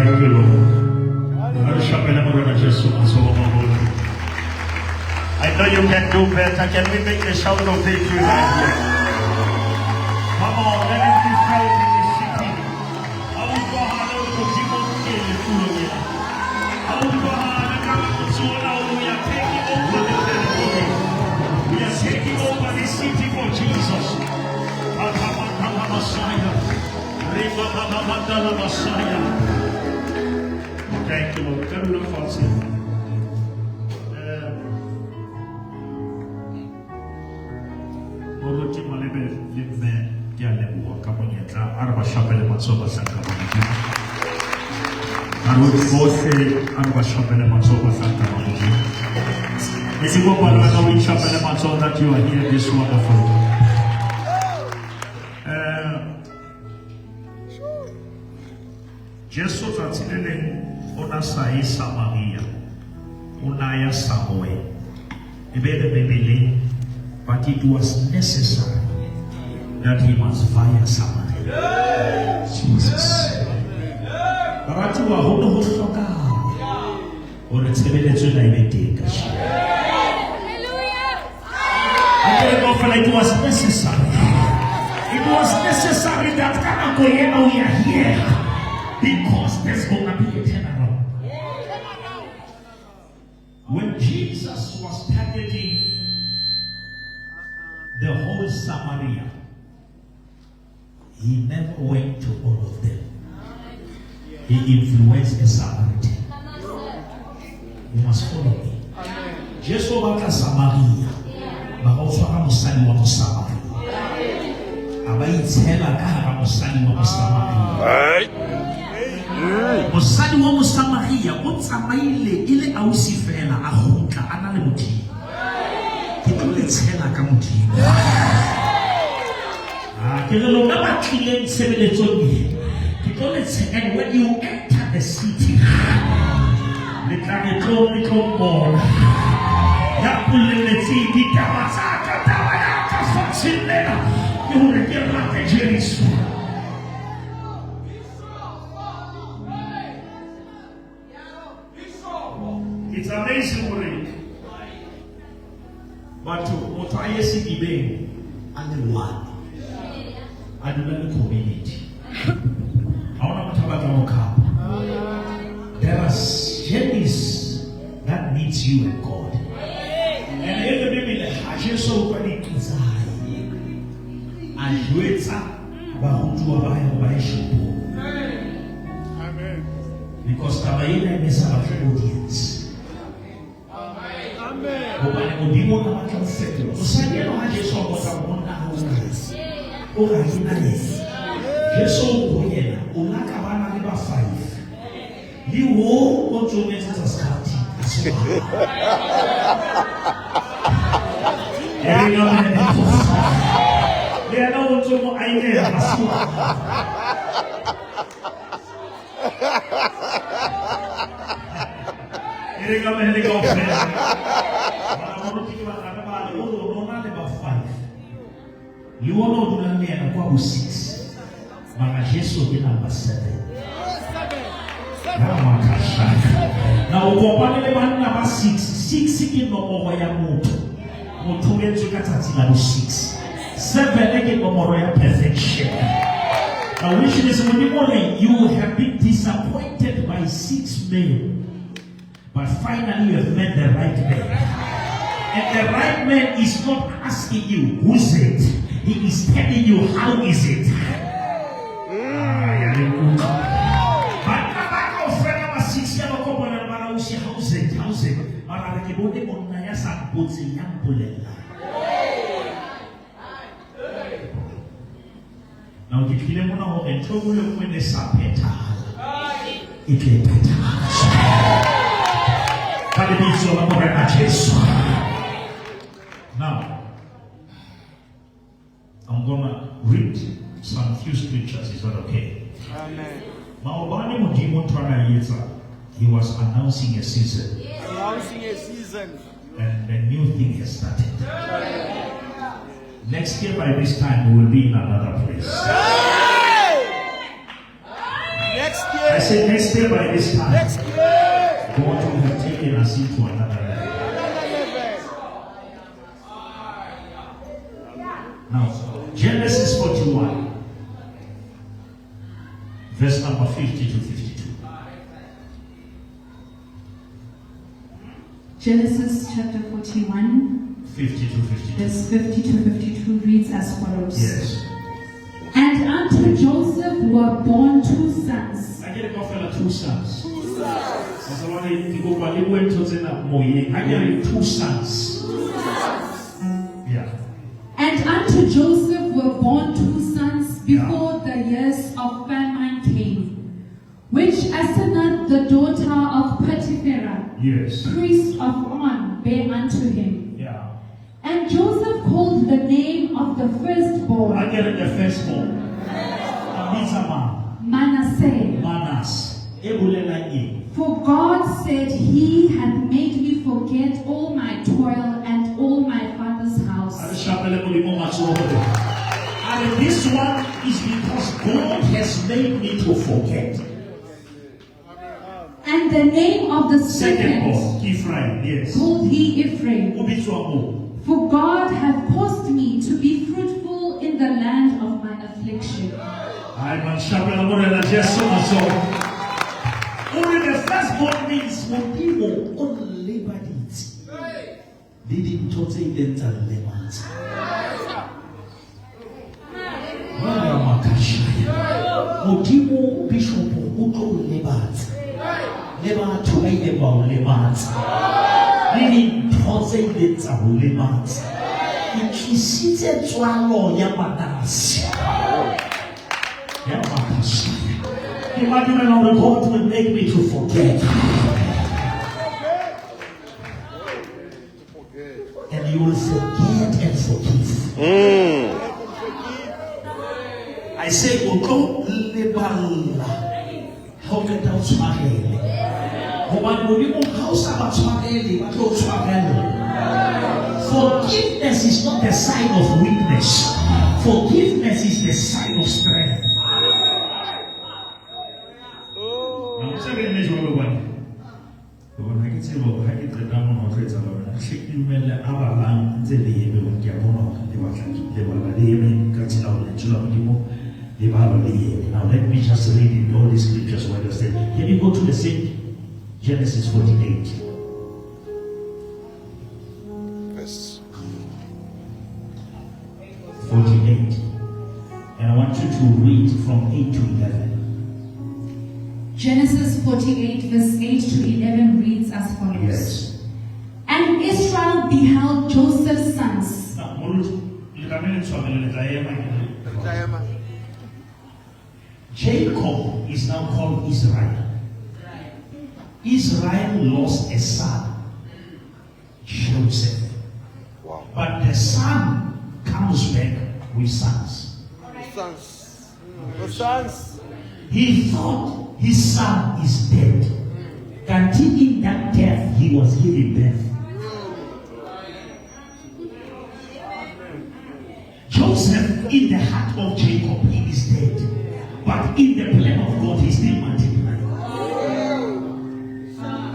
Thank you, Lord. A re shapele Morena Jesu matsoho maholo. I know you can do better. Can we make a shout of victory right here? Come on, let it be felt in this city. A utlwahale hore Modimo o kene tulong ena. A utlwahale ka motse ona hore we are taking over the territory. We are taking over this city for Jesus. Akamakala Messiah. Ribabababandala Messiah. Thank you, Lord. Ka dula fatshe. Eh, Moruti Malebe le mme ke a leboha ka monyetla a re ba shapele matsoho bahlanka ba Modimo. Baruti bohle a re ba shapele matsoho bahlanka ba Modimo. Le ke kopa le wena o itjhapele matsoho that you are here this wonderful. Eh, Jesu tsatsi le leng o na sa ye Samaria, o na ya somewhere. E be le Bibele, but it was necessary that he must via Samaria. Jesus. Baratuwa ho ne ho hlokahala hore tshebeletso ena e be teng kajeno. A ke re kaofela, it was necessary. It was necessary that ka nako ena we are here because there's gonna be a turnaround. When Jesus was targeting the whole Samaria, he never went to all of them. He influenced a Samaritan. You must follow me. Jesu o batla Samaria. Ba o tshwara mosadi wa Mosamaria. A ba itshela ka hara mosadi wa Mosamaria. Mosadi wa Mosamaria o tsamaile e le ausi fela a kgutla a na le Modimo. Ke tlo le tshela ka Modimo. Ah, ke re lona ba tlileng tshebeletsong e ke tlo le tshela. And when you enter the city, le tla re tlo le tlo mmona. Ya poleletseng ditaba tsa ka, taba ya ka fatsheng lena ke hore ke rate Jesu. It's amazing hore batho motho a ye sedibeng a le one a dula le community ha ona motho a batlang ho khapa. There are journeys that needs you and God. And e re Bibele ha Jesu o utlwa diqi tsa hae a jwetsa barutuwa ba hae hore ba ye shopong. Because taba ena e ne sa batle audience. Hobane Modimo o ne a batla ho fetola. Mosadi enwa ha Jesu a mmotsa hore monna ha o kae, o re ha ke na yena. Jesu o re ho yena, o la ka ba na le ba five. Le wo o ntso o etsetsa sekhathi ha se wa hao. E re ka mene. Le yena o ntso mo ainela ha se wa hao. E re ka mene kaofela. Bana moruti ke batla re bale o re o na le ba five. Le ona o dulang le yena kwa bo six. Mara Jesu ke number seven. Ramakashaka. Na o kopane le banna ba six. Six ke nomoro ya motho. Motho o entswe ka tsatsi la bo six. Seven ke nomoro ya perfection. Now which is Modimo re you have been disappointed by six men. But finally you have met the right man. And the right man is not asking you who's it. He is telling you how is it. Ah, ya le nkutlwa. Banna ba kaofela ba six ya ba kopana le ba ausi, how's it, how's it? Mara re ke bone monna ya sa mpotseng ya mpolellang. Now ke tlile mona hore ntho e nngwe le nngwe ne sa phethahala e tle e phethahatswe ka lebitso la Morena Jesu. Now I'm gonna read some few scriptures. Is that okay? Amen. Maobane Modimo ntho a na e etsa, he was announcing a season. Announcing a season. And the new thing has started. Next year by this time we will be in another place. Next I year. I say next year by this time, Next year. God will have taken us into another level. Another level. Now, Genesis 41, verse number 50 to 52. Genesis chapter 41, 50 to 52. verse 50 to 52 reads as follows. Yes. And unto Joseph were born two sons, I get a kaofela two sons. Bazalwane, ke kopa le bue ntho tsena moyeng. Ha ke re two sons. Yeah. And unto Joseph were born two sons before the years of famine came, which Asenath the daughter of Potipherah, Yes. priest of On, bare unto him. Yeah. And Joseph called the name of the firstborn Ha ke re the firstborn. A bitsa mang? Manasseh. Manas. E bolelang eng? For God said, He hath made me forget all my toil and all my father's A re house. shapele Modimo matsoho hore. A re this one is because God has made me to forget. And the name of the Second second born, Ephraim, yes. called he Ephraim. O bitswa moo. For God hath caused me to be fruitful in the land of my affliction. Ai man, shapela Morena Jesu matsoho. O re the first born means Modimo o nlebaditse le dintho tse ileng tsa nlematsa. Wa makashaya. Modimo bishop o tlo o lebatsa. Le batho ba ileng ba o lematsa. Le dintho tse ileng tsa o lematsa. Ke tlisitse tswalo ya Manase. Ya makashaya. Ke ba dumela hore God will make me to forget. And you will forget and forgive. I say o tlo leballa ha o qeta o tshwarele. Hobane Modimo ha o sa ba tshwarele, ba tlo o tshwarella. Forgiveness is not the sign of weakness. Forgiveness is the sign of strength. Oh. Se re eme jwalo hobane hobane ha ke tsebe hore ha ke qeta mona ho tlo etsahala hore hle ke dumelle a balang ntse le eme hobane ke a bona hore le batla le bala le eme ka tsela hore lentswe la Modimo le balwa le eme. Now let me just read in all these scriptures while you're saying. Can you go to the same Genesis 48? Verse 48. And I want you to read from 8 to 11. Genesis 48, verse 8 to 11 reads as follows. Yes. And Israel beheld Joseph's sons, Now, Moruti, le tlamehile le tshwarele, le tla ema ke re- Tla ema. Jacob is now called Israel. Israel lost a son, Joseph. Wow. But the son comes back with sons. The sons. The sons. He thought his son is dead. Kanti in that death, he was giving birth. Joseph, in the heart of Jacob, he is dead. But in the plan of God, he's still multiplying.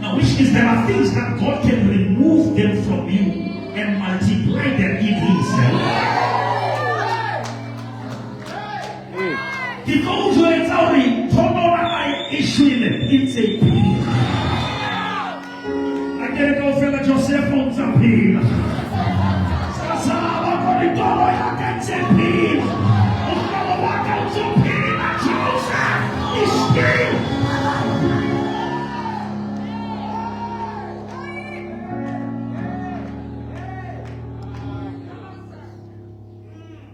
Now, which is there are things that God can remove them from you and multiply them in Himself. Ke tlo o jwetsa hore thonorama e shwele e ntse e phela. A ke re kaofela Joseph o ntsa phela. Sa tshaba hore toro ya ka e ntse e phela. Mohlolo wa ka o ntso phela. Joseph is still alive.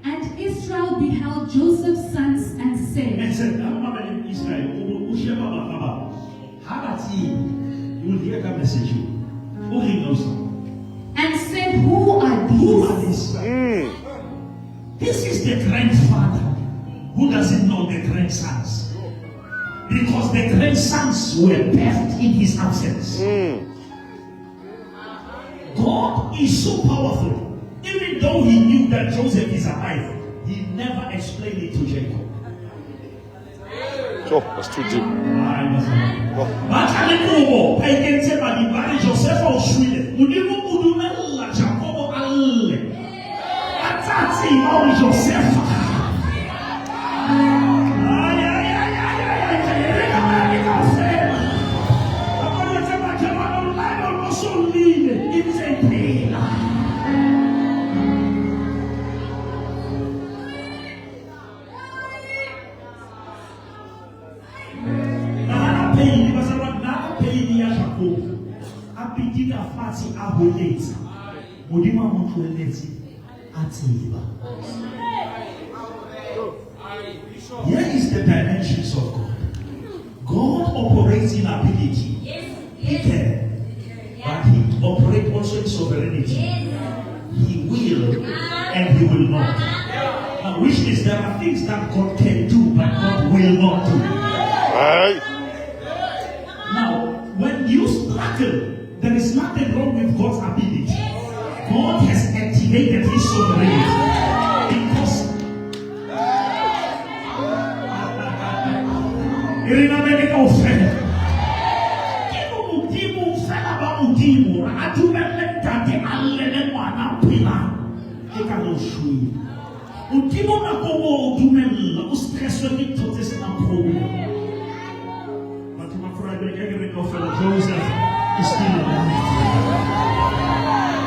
And Israel beheld Joseph's sons and said, And said, ha o mamele Israel, o sheba bara ba. Ha ba tsebe. You will hear that message. O reng ausi? And said, Who are Who are these? these? This is the grandfather who doesn't know the grandsons. Because the grandsons were birthed in his absence. God is so powerful. Even though he knew that Joseph is alive, he never explained it to Jacob. Sure, that's too deep. Ba tla le kobo ba ikentse mading ba re Josefa o shwele. Modimo o dumella Jakobo a lle. A tsa tseba hore Josefa Ay, ay, ay, ay, ay, ay, ay, re ka ba ke kaofela. Ba boletse batho ba ba lla, ba so llile, e ntse e phela. Nahana pain, basadi ba nahana pain ya Jakobo. A pitika fatshe a holetsa. Modimo a mo tlohelletse a tseba. Here is the dimensions of God. God operates in ability. He can. But he operates also in sovereignty. He will and he will not. Now, which means there are things that God can do, but God will not do. Hey. Now, when you struggle, there is nothing wrong with God's ability. God has activated his sovereignty. Because e re namele kaofela ke bo modimo fela ba modimo gore a dumelle ntate a llele ngwana a phelang ke ka re o shwele modimo nako mo o dumella o stresswe ke ntho tse senang problem batho ba Freiburg ke re kaofela Joseph is still alive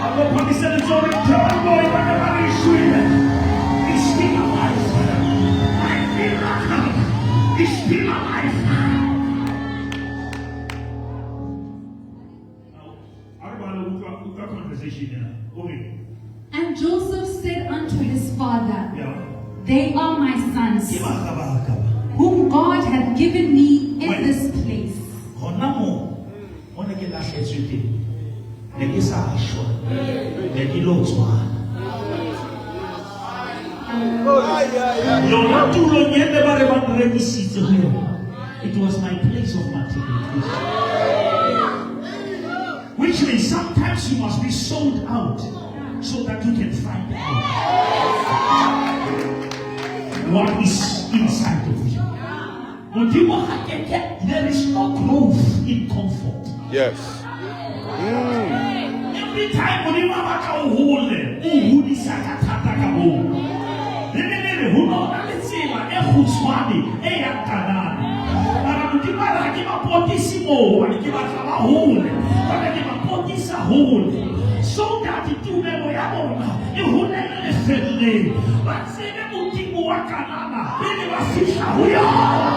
a mo phamise letsoho re John boy ba ne ba re shwele is still alive my miracle is still alive Now, a re bale utlwa conversation ena o re And Joseph said unto his father, yeah They are my sons, ke bara ba ka ba whom God hath given me in Wait. this place. hona moo mo ne ke lahletswe teng ne ke sa shwa ne ke lo tswala yona tulong e ne ba re ba nrekisitse ho yona it was my place of multiplication which means sometimes you must be sold out so that you can find out what is inside of you modimo ga keke there is no growth in comfort Yes. Every time modimo a batla o hole o hodisa ka thata ka boo bebele re ho no na le tsela e kgutshwane e yang kanana mara modimo a re ha ke ba potise moo hobane ke batla ba hole jwale ke ba potisa hole so that tumelo ya bona e holele lefelleng ba tsebe modimo wa kanana pele ba fihla ho yona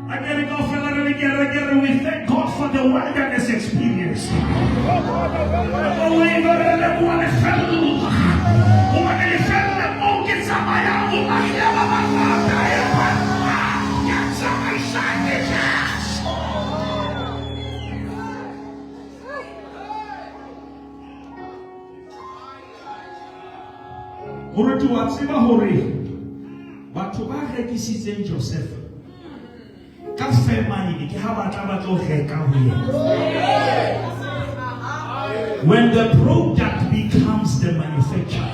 Akere kaofela re le kereke re we thank God for the wilderness experience. O e re leboha lefella. Hobane lefella moo ke tsamayang ho baile ba bangata empa nna ke a tsamaisa ke Jesu. Moruti wa tseba hore batho ba rekisitseng Joseph ka famine ke ha ba tla ba tlo reka ho yena. When the product becomes the manufacturer,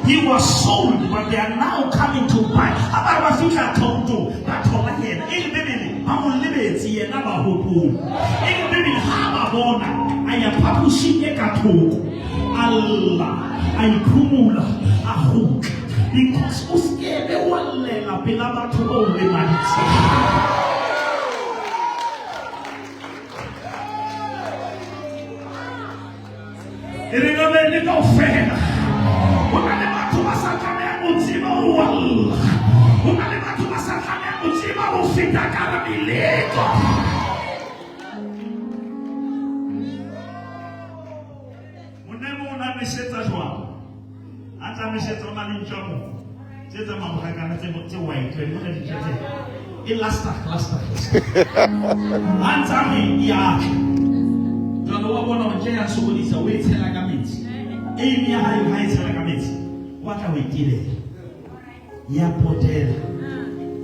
he was sold, but they are now coming to buy. Ha ba re ba fihla account-ong, ba thola yena. E le Bibele, ba mo lebetse yena ba hopola. E le Bibele, ha ba bona, a ya phaposing e ka thoko. A lla, a iphumula, a kgutla. Because o skebe wa llela pela batho ba o lemaditseng. E re namele kaofela. Ho na le batho ba sa tlamehang ho tseba ho walla. Ho na le batho ba sa tlamehang ho tseba ho feta ka hara meleko. Monna e mong o ne a nosetsa jwang? A tla nosetsa o na le ntja moo. Tse tsamayang morakana tse tse white, wa di bona dintja tse? E lasta, lasta, lasta. Ha ntse a re e a tla. Jwale wa bona hore ntja ya sokodisa, o e tshela ka metsi. Aim ya hae ha e tshela ka metsi, o batla ho e telela. Ya potela.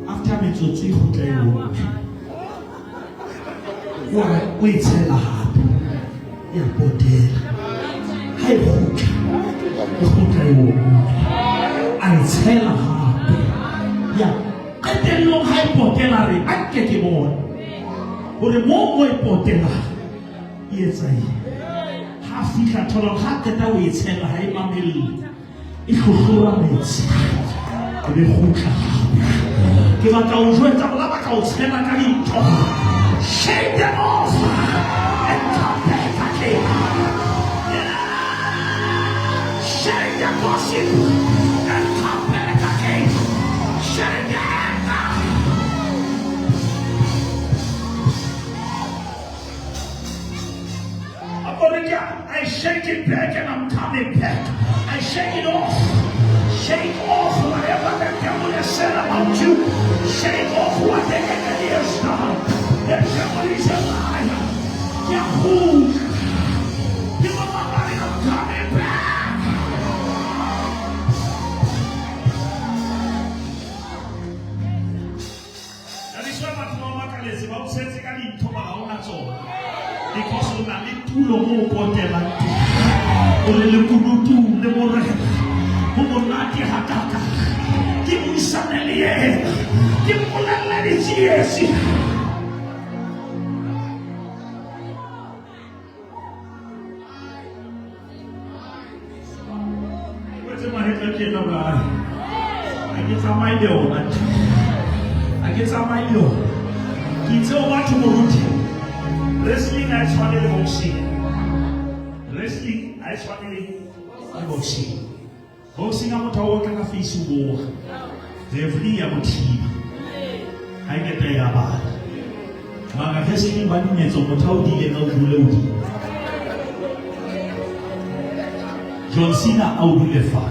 After metsotso e kgutla e omme. Wa o e tshela hape. Ya potela. Ha e kgutla. E kgutla e omme. A e tshela gape. Ya, qetellong ha e potela re, a nke ke bone gore mo mo e potelang e etsa eng. Ha fihla thola ha qeta o e tshela ha e mamelle. E hlohlora metsi e be kgutla gape. Ke batla o jwetsa gore la batla o tshela ka dintho. Shake them off and come back again. Yeah. Shake the gossip and come back again. Shake the anger. I'm gonna get, I shake it back and I'm coming back. I shake it off. Shake off whatever the devil has said about you. Shake off what the enemy has done. The devil is a liar. Yahoo! People are I'm coming back. That is why batho ba makaletse ba o tshetse ka dintho mara ha o na tsona. Because o na le tulo mo o potelang teng. O le lekunutung le morena. Ho monate hakakang. Ke buisane le yena. Ke mmolelle ditsietsi. Wetse mahetla tjena ba ha ke tsamaye le yona ha ke tsamaye le yona ke itse o batho moruti wrestling ha e tshwane le boxing wrestling ha e tshwane le boxing boxing ha motho a otla ka face o boa referee ya mo thiba ha e qeta ya bala mara wrestling ba dumetse motho a o dile ka o dule o dile John Cena a o dule fa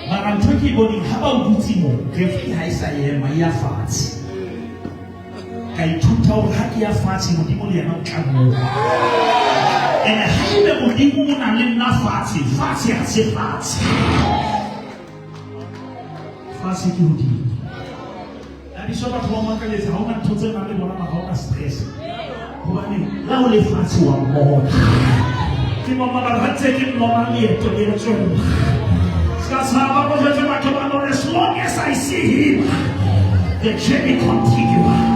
mara ntho e ke e boneng ha ba o dutse mo referee ha e sa ema e ya fatshe Ka ithuta hore ha ke ya fatshe Modimo le yena o tla moo. Ene haebe Modimo o na le nna fatshe, fatshe ha se fatshe. Fatshe ke hodimo. Thabiso batho ba makaletse ha ona ntho tse nang le bona mara ha ona stress. Hobane la ho le fatshe wa mmona. Ke mama ba re ntse ke mmona leeto le tswella. Ska tshaba go jwetse batho ba lore as long as I see him the journey continue.